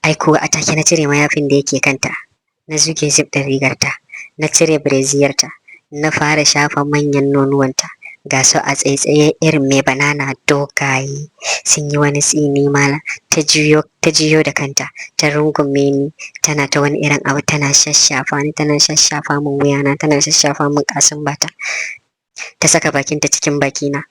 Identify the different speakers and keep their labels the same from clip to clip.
Speaker 1: Ai kuwa a take na cire mayafin da yake kanta, na zuge zip ɗin rigarta, na cire breziyarta, na fara shafa manyan nonuwanta. Ga su a tsaitsaye irin mai banana, dogaye, sun yi wani tsini mala. Ta juyo da kanta, ta rungume ni, tana ta wani irin abu, tana shashafa ni, tana shashafa min wuyana, tana shashafa min kasin bata. Ta saka bakinta cikin bakina,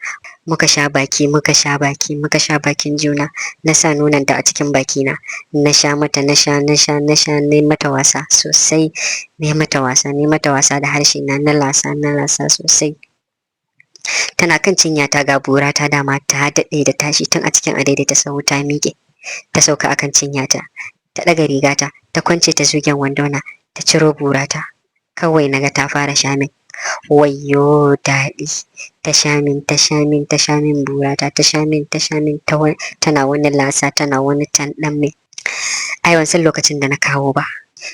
Speaker 1: muka sha baki, muka sha baki, muka sha bakin juna. Na sa nononta a cikin bakina, na sha mata, na sha, na sha, na sha. Na mata wasa sosai, na mata wasa, na mata wasa da harshe na, na lasa, na lasa sosai. Tana kan cinyata, ga burata dama ta daɗe da tashi tun a cikin adaidaita sahu, ta miƙe, ta sauka akan cinyata. Ta ɗaga rigata, ta kwance ta zugen wandona, ta ciro burata. Kawai naga ta fara sha min. Wayyo daɗi! Ta sha min, ta sha min, ta sha min burata, ta sha min, ta sha min, tana wani lasa, tana wani tanɗan min. Ai ban san lokacin da na kawo ba.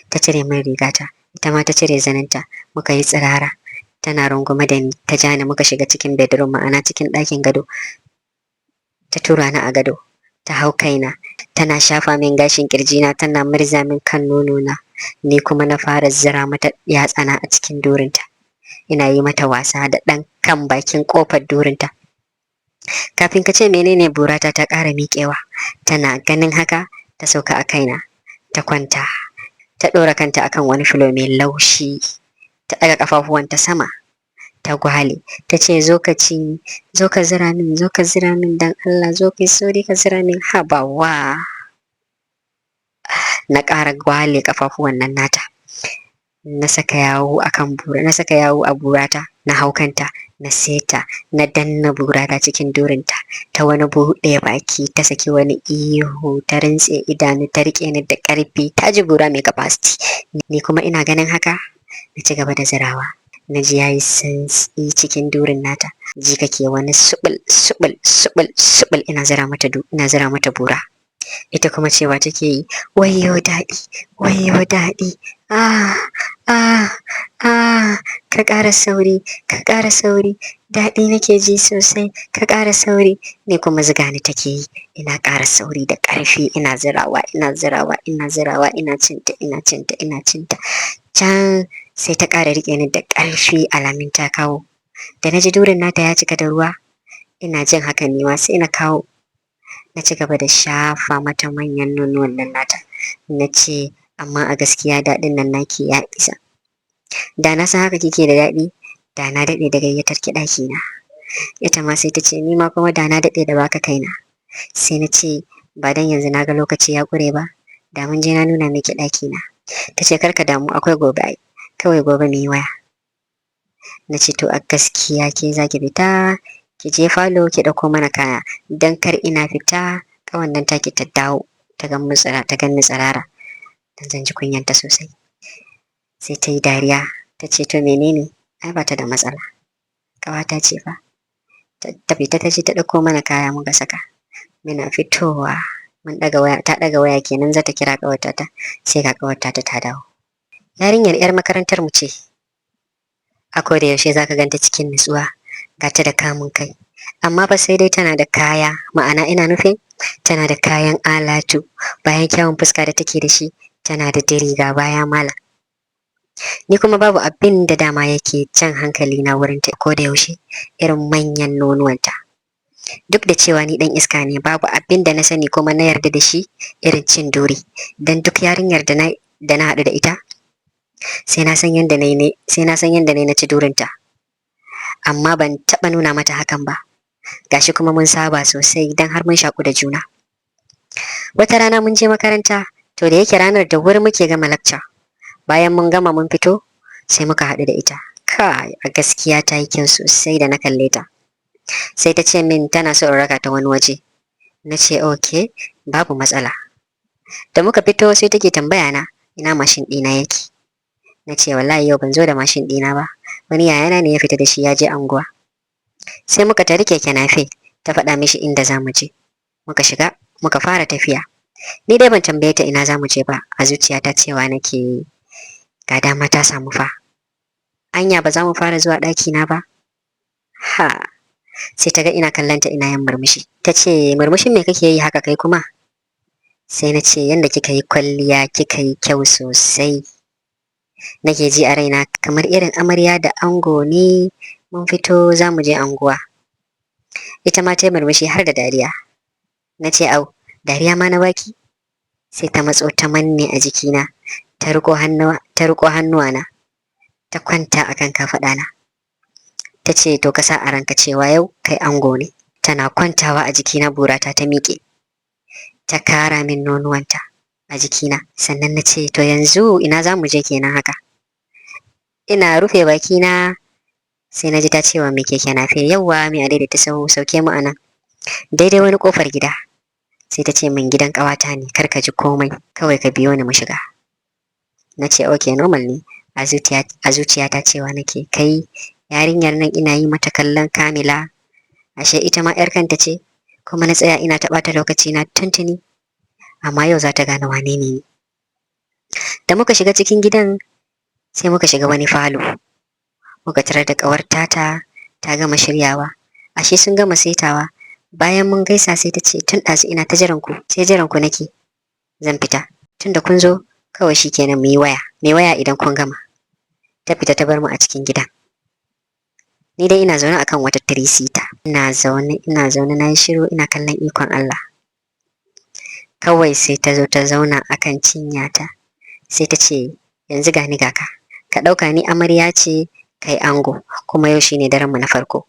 Speaker 1: Ta cire min rigata, ita ma ta cire zaninta, muka yi tsirara. Tana rungume da ni, ta ja ni muka shiga cikin bedroom, ma'ana cikin ɗakin gado. Ta tura ni a gado, ta hau kaina, tana shafa min gashin kirjina, tana murza min kan nonona. Ni kuma na fara zira mata yatsana a cikin durinta, ina yi mata wasa da ɗan kan bakin ƙofar durinta. Kafin ka ce menene, burata ta ƙara miƙewa. Tana ganin haka, ta sauka a kaina, ta kwanta, ta ɗora kanta akan wani filo mai laushi, ta ɗaga ƙafafuwanta sama, ta gwale, ta ce, "Zo ka ci, zo ka zira min, zo ka zira min, dan Allah, zo ka yi sauri ka zira min." Habawa! Na ƙara gwale ƙafafuwan nan nata, na saka yawu akan bura, na saka yawu a burata, na hau kanta, na seta, na danna burata cikin durinta. Ta wani buɗe baki, ta saki wani ihu, ta rintse idanu, ta riƙe ni da ƙarfi. Ta ji bura mai capacity. Ni kuma ina ganin haka, na ci gaba da zirawa. Na ji yayi santsi cikin durin nata, ji kake wani subul subul subul subul. Ina zira mata bura, ita kuma cewa take yi, "Wayyo daɗi, wayyo daɗi, ah ah ah, ka ƙara sauri, ka ƙara sauri, daɗi nake ji sosai, ka ƙara sauri." Ni kuma ziga ni take yi, ina ƙara sauri da ƙarfi, ina zirawa, ina zirawa, ina zirawa, ina cinta, ina cinta, ina cinta. Can sai ta ƙara riƙe ni da ƙarfi, alamin ta kawo. Da na ji durin nata ya cika da ruwa, ina jin hakan, ni ma sai na kawo, na ci gaba da shafa mata manyan nonuwan nan nata. Na ce, "Amma a gaskiya daɗin nan naki ya isa. Da na san haka kike da daɗi, da na daɗe da gayyatar ki ɗaki na." Ita ma sai ta ce, "Ni ma kuma da na daɗe da baka kaina." Sai na ce, "Ba dan yanzu na ga lokaci ya ƙure ba, da mun je na nuna miki ɗaki na." Ta ce, "Kar ka damu, akwai gobe ai, kawai gobe mu yi waya." Na ce, "To, a gaskiya ke za ki fita ki je falo ki ɗauko mana kaya, don kar ina fita ƙawan nan taki ta dawo ta gan ni tsirara, dan zan ji kunyanta sosai." Sai ta yi dariya, ta ce, "To menene, ai ba ta da matsala, ƙawata ce fa." Ta fita, ta ce ta ɗauko mana kaya, muka saka. Muna fitowa, mun ɗaga waya, ta ɗaga waya kenan za ta kira ƙawarta ta, sai ga ƙawarta ta dawo. Yarinyar 'yar makarantar mu ce. A koda yaushe zaka ganta cikin nutsuwa, ga ta da kamun kai, amma fa sai dai tana da kaya, ma'ana ina nufin tana da kayan alatu. Bayan kyawun fuska da take da shi, tana da diri, ga baya malam. Ni kuma babu abin da dama yake jan hankali na wurin ta ko da yaushe irin manyan nonuwanta. Duk da cewa ni dan iska ne, babu abin da na sani kuma na yarda da shi irin cin duri. Dan duk yarinyar da na haɗu da ita, sai na san yanda na yi na ci durinta, amma ban taɓa nuna mata hakan ba. Gashi kuma mun saba sosai, dan har mun shaƙu da juna. Wata rana mun je makaranta, to da yake ranar da wuri muke gama lecture, bayan mun gama mun fito, sai muka haɗu da ita. Kai, a gaskiya ta yi kyau sosai da na kalle ta. Sai ta ce min tana so in raka ta wani waje. Na ce, "Okay, babu matsala." Da muka fito, sai take tambaya na ina mashin ɗina yake. Na ce, "Wallahi yau ban zo da mashin ɗina ba, wani yayana ne ya fita da shi, ya je anguwa." Sai muka tari keke nafe, ta faɗa mishi inda za mu je, muka shiga, muka fara tafiya. Ni dai ban tambaye ta ina za mu je ba. A zuciyata cewa nake, ga dama ta samu fa, anya ba za mu fara zuwa ɗaki na ba? Ha, sai ta ga ina kallon ta ina yin murmushi. Ta ce, "Murmushin me kake yi haka kai kuma?" Sai na ce, "Yanda kika yi kwalliya, kika yi kyau sosai, nake ji a raina kamar irin amarya da ango ne mun fito za mu je anguwa." Ita ma ta yi murmushi har da dariya. Na ce, "Au, dariya ma na baki." Sai ta matso ta manne a jikina, ta riko hannuwana, ta kwanta akan kafaɗana. Ta ce, "To, ka sa a ranka cewa yau kai ango ne." Tana kwantawa a jikina, burata ta miƙe, ta kara min nonuwanta a jikina. Sannan na ce, "To, yanzu ina za mu je kenan haka?" Ina rufe bakina sai na ji ta cewa mai keke nafe, "Yauwa, mai adaidaita sahu, sauke mu anan daidai wani kofar gida." Sai ta ce min, "Gidan ƙawata ne, kar ka ji komai, kawai ka biyo ni mu shiga." Na ce, "Ok, normal ne." A zuciyata cewa nake, kai, yarinyar nan ina yi mata kallon kamila, ashe ita ma 'yar kanta ce, kuma na tsaya ina ta ɓata lokaci na tuntuni, amma yau za ta gane wane ne ni. Da muka shiga cikin gidan, sai muka shiga wani falo, muka tarar da ƙawar tata ta gama shiryawa, ashe sun gama saitawa. Bayan mun gaisa, sai ta ce, "Tun ɗazu ina ta jiran ku, sai jiran ku nake, zan fita tun da kun zo, kawai shikenan, mu yi waya mai waya idan kun gama." Ta fita ta bar mu a cikin gidan. Ni dai ina zaune akan wata three-seater, ina zaune, ina zaune, na yi shiru, ina kallon ikon Allah. Kawai sai ta zo ta zauna akan cinyata, sai ta ce, "Yanzu gani ga ka, ka ɗauka ni amarya ce, kai ango, kuma yau shine daren mu na farko."